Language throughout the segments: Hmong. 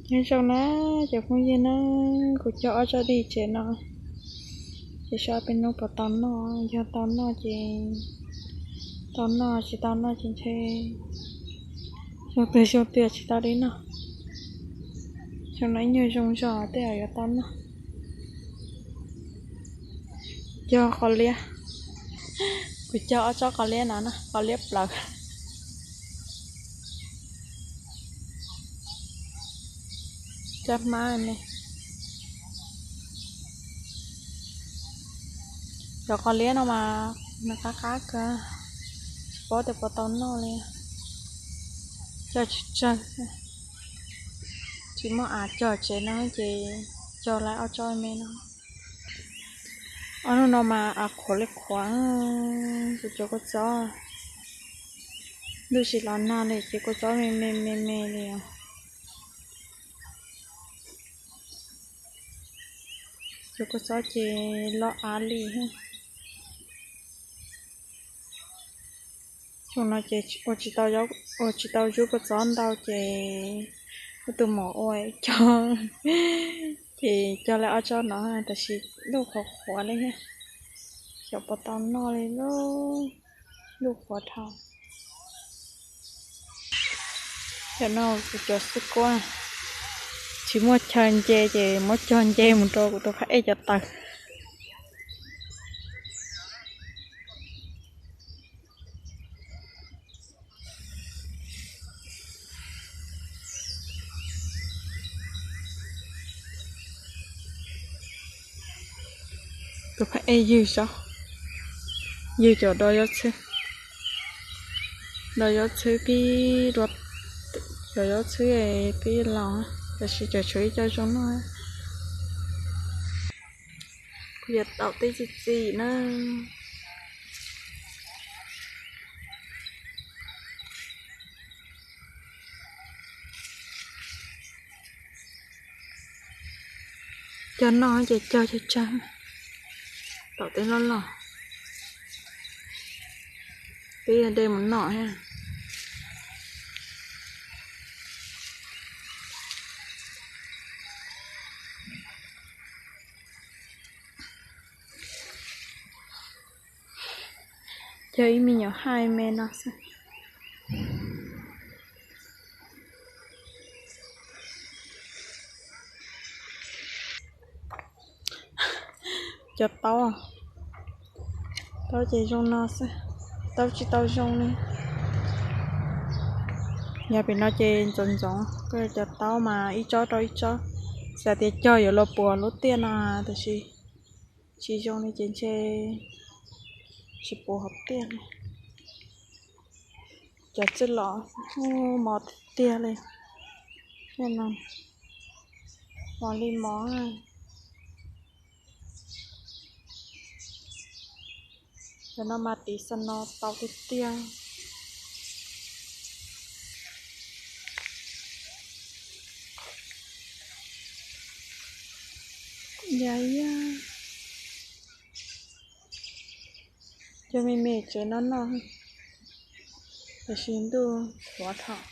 Nyob zoo na cov phooj ywg na, kuv cog ob tsob dig tsev no, ces saib peb hnub puas tau noj, yog tau noj ces tau noj, tsis tau noj ces ntshe xyoo twg xyoo twg tsis tau li noj. Xyoo no ib nyuag zoo zog tej zaum yuav tau noj. Cog qos liab, kuv cog ob tsob qos liab no na, qos liab plaws. Cov hmab ne, cov qos liab no mas nws qab qab kawg, tsis paub tias puas tau noj li. Cog tsawg tsawg, tsis muaj av cog tsev no ces cog lawm ob tsob me no. Ob hnub no mas av qhuav li qhuav, kuv cov kua txob, ntuj tsis los nag li ces kua txob me me me me li os. Cov kua txob ces loj av li. Xyoo no ces ua tsis tau, ua tsis tau zub kua txob ntau ces ua tus muam ua cog, ces cog lawm ob tsob no tab sis ntuj qhuav qhuav li thiab, xyov puas tau noj li lauj, ntuj qhuav dhau. Cov no kuv cov xwb kuab, tsis muaj chaw nce ces muab cog nce mus rau kuv tus phab ej cov taws. Tus phab ej ywg, ywg cov do yob txhwb, do yob txhwb pib, cov yob txhwb pib laus, tab sis cov tshuav ib co zoo noj. Kuv yuav tau tej txi txiv na. Cog noj ces cog tsawg tsawg, tau tej loj loj, peb de mus noj thiab. Cog ib me nyuam haij me no xwb. Cov taub, taub ces zoo no xwb, taub tsis tau zoo li. Yog pem no ces ntxoov ntxoov, koj cov taub mas ib tsob rau ib tsob, xav tias cog yuav luag puas lub tiaj no, tab sis tsis zoo li ces ntshe tsis puas hauv tiaj li. Cov txwj los mos tiag tiag li, mos li mos. Cov no mas tiv xa no tau tiag tiag. Yog, yog cov me me tsev no noj, tab sis ntuj qhuav dhau,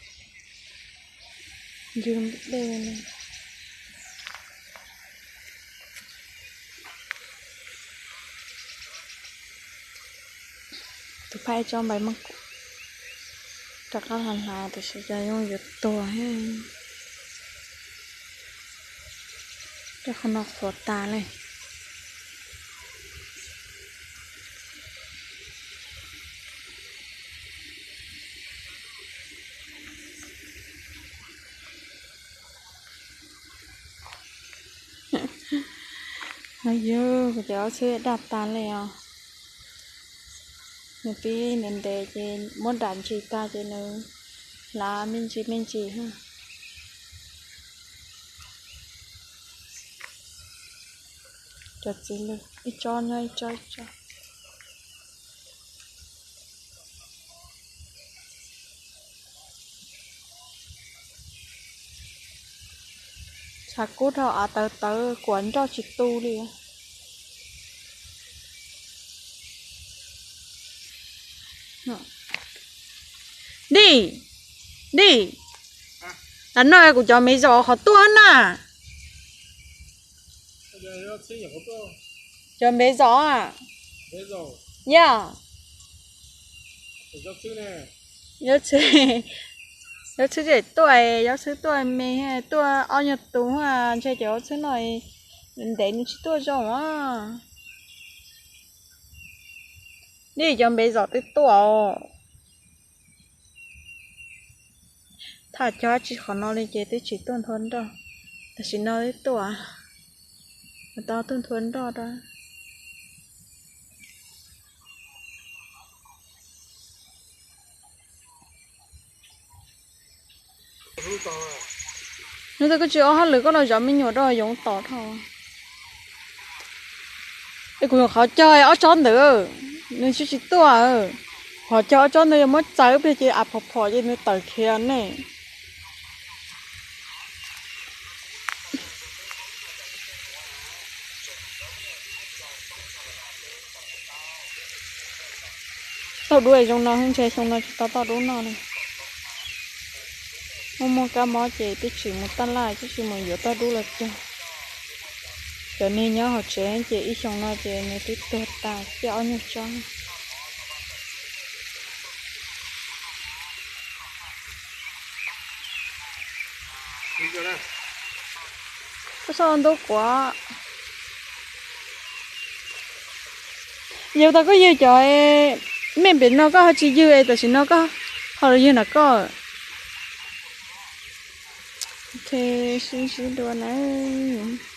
ywg dej li. Tus phab ej tsob npais maj kuam rov qab hlav hlav, tab sis cas zoo yuav tuag thiab. Tej qhov no qhuav tas li. Yog kuv cov ob txhiab daj tas li os. Nws pib ntev ntev ces muab dam ntsis tag ces nws hlav me ntsis me ntsis. Cov txiv lws ib tsob nyob ib tsob ib tsob. Tshav kub dhau av tawv tawv kuam nroj tsis tu li. Dij, dij. Lam noj kuv cov npe zom qhov tuaj na. Cov npe zom. Yog, yob txhwb, yob txhwb tseem tuaj, yob txhwb tuaj me, tuaj ob nyuag tus, ntshe cov yob txhwb no ntev nws tsis tuaj zoo os. Nej cov npe zom twb tuaj os. Tham cog dab tsi qhov no li ces twb tsis tuaj nthua nroj. Tam sim no twb tuaj, tau tuaj nthua nroj rau. Hnub twg koj tsis ua hauj lwm koj los zov me nyuam rau yoov tos dhau. Es kuv qhov cog ob tsob ntawd nws tsis tsis tuaj. Qhov cog ob tsob ntawd yog muab txaws ib pliag ces av phom phom ces nws tawm khiav ne. Tauj dub zoo no ntshe xyoo no tsis tau tauj dub noj li. Muaj muaj kab mob ces twb tsis mus taj laj, twb tsis mus yuav tauj dub los cog. Cov neeg nyob hauv tsev ces ib xyoo no ces nws twb tuag tas ciaj ob nyuag tsob. Koj txhob ua ntub quav. Yog tas koj yug cov me pem no koj ho tsis yug es tam sim no koj ho los yug nram koj. Ok, sib ntsib dua nawb.